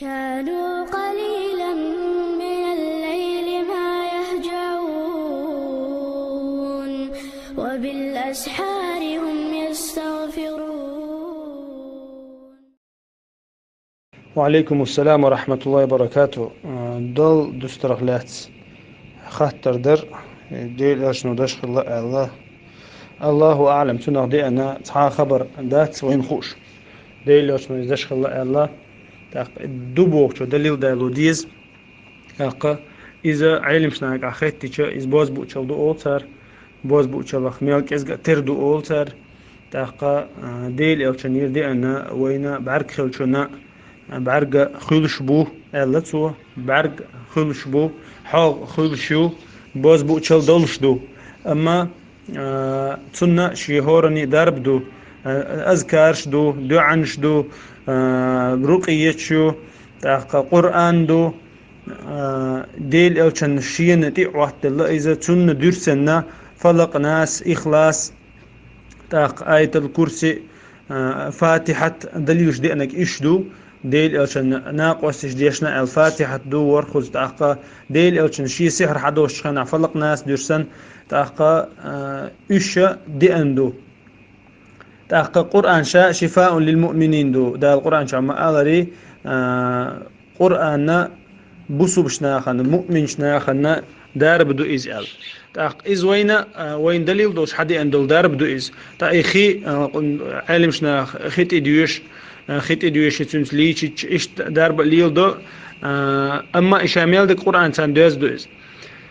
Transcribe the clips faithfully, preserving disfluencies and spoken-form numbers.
كانوا قليلا من الليل ما يهجعون، وبالأسحار هم يستغفرون. وعليكم السلام ورحمة الله وبركاته. Э, Дала дустарах лаьцна хаттар дар, э, Дела Элчано деш хилла аьлла. Аллаху аълам, цунах деана цхьа хабар дац вайна хууш. Дела Элчано из деш хилла аьлла. ТӀаккха ду бохучо далил дало деза. ТӀаккха иза Ӏелимаш нахага хеттича, из бозбуунчал ду олу цара, бозбуунчалах мел кӀезга а тера ду олу цара. ТӀаккха, а, Дела Элчанера деана вайна бӀаьрг хилчунна, а, бӀаьрга хуьлуш бу, аьлла цо, бӀаьрг хуьлуш бу, хьогӀ хуьлуш ю, бозбуунчал долуш ду. Амма, а, цунна шен хӀоранна дарба ду, а, азкарш ду, дуьӀанаш ду, а, рукъияташ ю, тӀаккха Къуръан ду, а, Дела Элчанна шена тӀе а хӀоттаделла иза, цунна дуьрсанна Фалакъ, Нас, Ихлас, тӀаккха Аятал Курси, а, Фатихьат далилаш деанарг уьш ду. Дела Элчанна накъосташа дешна аьлла Фатихьат ду ворхӀазза, тӀаккха Дела Элчанна шен сихьр хьадоссучу хенахь Фалакъ, Нас дуьрсанна, тӀаккха, а, уьш а деана ду. ТӀаккха Къуръан ша шифаун лил муъминин ду. Дала Къуръан чохь ма-аллара, а, Къуръанна бусулбачу нахана, муъминчу нахана дарба ду иза аьлла. ТӀаккха иза вайна, а, вайна далил долуш хьадеана долу дарба ду иза. Ткъа и хи, а, къун-, Ӏелимаш наха хи тӀе доьшу, а, хи тӀе доьший цуьнца лийчича, иштта дарба а леладо, а, амма и ша мел дерг Къуръан царна доьзна ду иза.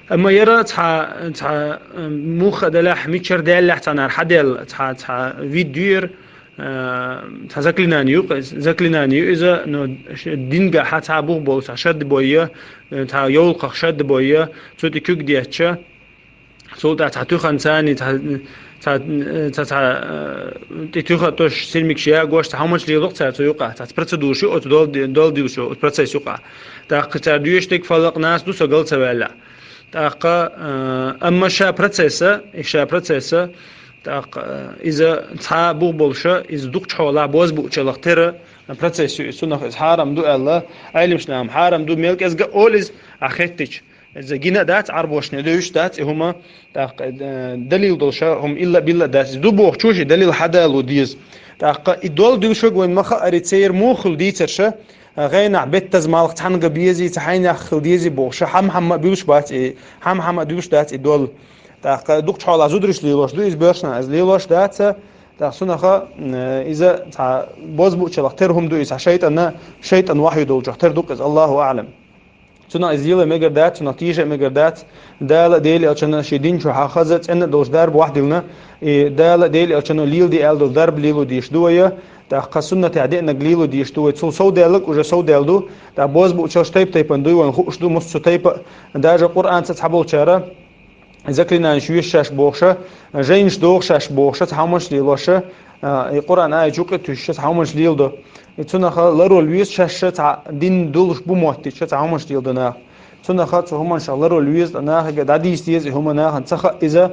Амма яра цхьа, цхьа, м, муха а делахь, мичара даьллехь цхьанара хьадаьлла, цхьа, цхьа вид ю яра, а, цхьа заклинание ю, заклинание ю иза, но ш-, дингахь цхьа бух болу, цхьа шад бой я, цхьа йовлакхах шад бой я, цу тӀе куьг детташ, цул тӀаьхьа цхьа туьхан царний, цхьа, цхьа, цхьа, цхьа, а, тӀе туьха а тосуш, сирмигаш ягош, цхьа хӀуманаш лело-кх цара цу юкъахь, цхьа процедураш ю оцу дол-, дол-, дилчо, оцу процесс юкъахь. ТӀаккха цара доьшург Фалакъ, Нас ду, со гал ца ваьллехь. ТӀаккха, а, амма ша процесса, и ша процесса, тӀаккха, а, иза цхьа бух болуша, иза дукхачу хьолахь бозбуунчаллах тера процесс ю, иза цунах иза хьарам ду аьлла, Ӏелимаш наха хьарам ду, мел кӀезга а олу иза, ахь хеттича. Иза гина а дац, Ӏарбошна девзаш дац и хӀума, тӀаккха, а, далил долуша хӀума илла а билла а дац. Иза ду бохучо шен далил хьадало деза. ТӀаккха и дол дилшарг вайн ма-хаъара церан муха хуьлу дийцарша, а, гӀенахь беттаза малх цхьаьнга безий, цхьа хьайнех хила дезий бохуша, хьама-хьама а буьлуш бац и, хьама-хьама а дуьлуш дац и дол. ТӀаккха дукхачу хьолахь зударша лелош ду иза, боьрша нах иза лелош дац, тӀаккха цунаха, м, иза цхьа бозбуунчаллах тера хӀума ду иза, цхьа шайтӀанна, шайтӀан вахьйу долчух тера ду-кх иза, Аллаху аълам. Цунах иза лела мегар дац, цунах теша а мегар дац. Дала а, Дела Элчано шен дин чохь хаза а, цӀена а долуш дарба вахьдиллина, и Дала а, Дела Элчано леладе аьлла долу дарба лело дезаш ду вай, тӀаккха суннатехь деанарг лело дезаш ду вай. Цул совдаьлларг уже совдаьлла ду, тӀаккха бозбуунчаллаш тайп-тайпана ду, вайна хууш ду, массо а тайпа а, даже Къуръанца цхьаболчара заклинаниеш йоьшу шаьш бохуша, жайнаш доху шаьш бохуша, цхьа хӀуманаш лелоша, а, и Къуръан аят юкъа туьйсуша, цхьа хӀуманаш леладо. И цунаха ларвала веза шаьш цхьа дин долуш бу моттича, цхьа хӀуманаш леладо наха. Цунаха цу хӀуманашах ларвала веза, ткъа нахага дӀадийца деза и хӀума, нахана ца хаьа иза,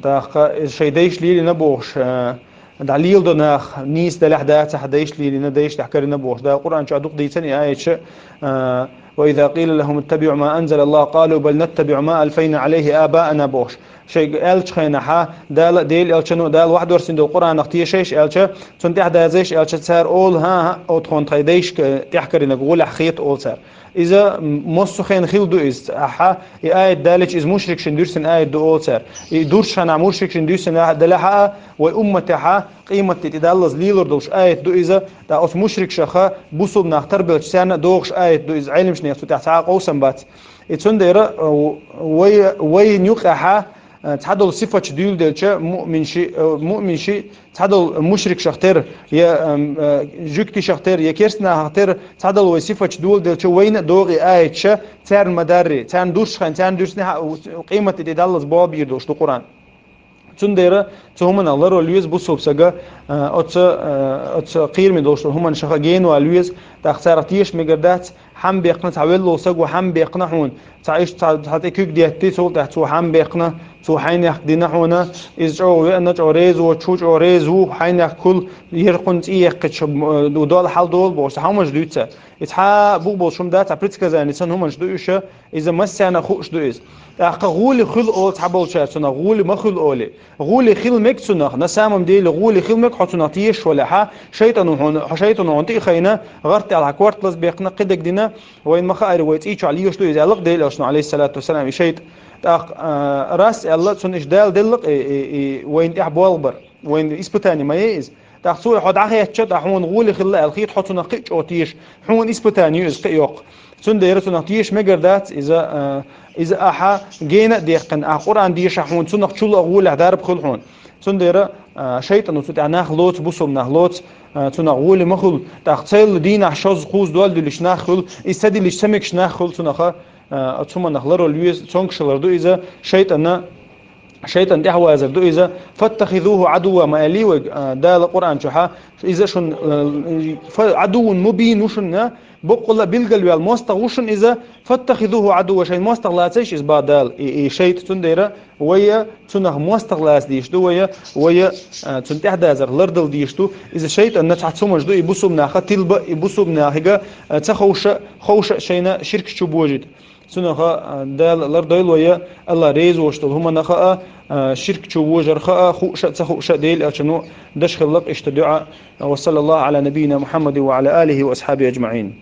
тӀаккха иза шайн дайша лелийна бохуш, а, дӀалеладо наха, нийса делахь а, дацахь а, дайша лелийна, дайшна тӀехь карийна бохуш. Дала Къуръан чохь дукха дийцина и аяташ, а, وإذا قيل لهم اتبعوا ما أنزل الله قالوا بل نتبع ما ألفينا عليه آباءنا бохуш. Шайга аьллачу хенахьа, Дала, Дела Элчано, Дала вахьдорсийна долу Къуръанах тешайша аьлча, цунна тӀехь дазайша аьлча, цара олу: «ХӀан-хӀа, оцу тхуна тхайн дайшка тӀехь карийнарг гӀолехь хета», олу цара. Иза, м, массо а хенахь хилла ду иза. Ахьа, и аят далича, иза мушрикашна дуьрсина аят ду олу цара. И дурчу хенахь мушрикашна дуьрсина далахьа а, вай умматехьа, къематде тӀедаллалц лелор долуш аят ду иза, тӀаккха оцу мушрикашаха бусулба нах тарбелча царна а догӀуш аят ду иза, Ӏелимашнех цу тӀехь цхьа а къовсам бац. И цундела, э, вай, вайна юкъахьа, э, цхьадолу сифаташ дуьйладелча, муъминши, э, муъминши цхьадолу мушрикашах тера, я, эм, э, жуьгтишах тера, я керстанахах тера, цхьадолу вай сифаташ доладелча, вайна а догӀу и аяташ, царна ма-дарри, царна дурчу хенахь, царна дуьрсинехьа а, къематде тӀедаллалц болх бийр долуш ду Къуръан. Цундела цу хӀуманах ларвала веза бусулба сага, а, оцу, а, оцу кхераме долуш долу хӀуманашха генавала веза, тӀаккха царах теша мегар дац, хьамма беккхина цхьа велла волу саго, хьамма беккхина хьуна, цхьа иштта цхьа, цхьа тӀе куьг детти, цул тӀаьхьа цо хьамма беккхина, Цо хьайнехк дина хьуна, иза чӀогӀа веана, чӀогӀа реза воцуш ву, чӀогӀа реза ву, хьайнехк хуьлу, ер кхунна цӀе яьккхича, э, дола хьал долу бохуш, цхьа хӀуманаш дуьйцу. И цхьа бух болуш хӀума дац, цхьа предсказание санна хӀуманаш ду уьш, иза массарна хууш ду иза. ТӀаккха гӀули хуьлу олу цхьаболчара цунах, гӀули ма хуьлу олий. ГӀули хила мега цунах, на самом деле гӀули хила мега хьо цунах тешаш валахь, шайтӀано хьуна, хьо шайтӀано хьуна тӀе а хайна, гӀарт аьлла хьан корта лазабаьккхина, кхидерг дина, вайна ма хаара, вай цӀий чохь лелаш ду иза аьлла-кх Делан Элчано, алейхиссалату вассалам, и шайтӀа. ТӀаккха, а, рас аьлла, цунна иштта Дала делла-кх и, и, и вайна тӀехь болх бар, вайна испытание ма яй иза. ТӀаккха цо и хьо дӀахаьттича, тӀаккха хьуна гӀули хилла аьлла хета, хьо цунах кхин а чӀогӀа теша, хьуна испытание ю иза кхин а йоккха. Цундела цунах теша мегар дац, иза, а, иза ахьа гена а дехкина, ахьа Къуръан дешахь хьуна, цунах чул а гӀолехь дарба хуьлу хьуна. Цундела, а, шайтӀано цу тӀехь нах лоцу, бусулба нах лоцу, а, цунах гӀоли ма хуьлу. ТӀаккха цхьайолу дийнахь шозза-кхузза дола диллича нах хуьлу, иза ца диллича ца мегаш нах хуьлу цунах, а, цу хӀуманах ларвала веза, цомгуш хилар ду иза, шайтӀанна, шайтӀан тӀаьхьавазар ду иза. «Фаттахизуху Ӏадувва» ма аьллий вайга, а, Дала Къуръан чохьа, иза шуна, а, фа-, Ӏадуввун мубин ву шуна, боккъала а билгалваьлла мостагӀа ву шуна иза, «Фаттахизуху Ӏадувва», шайн мостагӀа лацийша иза боху Дала, и, и шайтӀа. Цундела вай а цунах мостагӀа лаца дийш ду, вай а, вай а, а, цунна тӀаьхьадазарх лардала дийш ду. Иза шайтӀанна цхьа цумаш ду, и бусулба наха тилба, и бусулба нахига, а, ца ховша, ховша а шайна ширк чу божийта. Цунах, а, Дала лардойла вай а, АллахӀ реза воцуш долу хӀуманах а, а, ширк чу вожарх а, хууш а, ца хууш а Делан Элчано деш хилла-кх иштта дуьӀа. Ва саллаллаху Ӏала набийина Мухьаммадин ва Ӏала алихи ва асхьабихи аджмаӀин.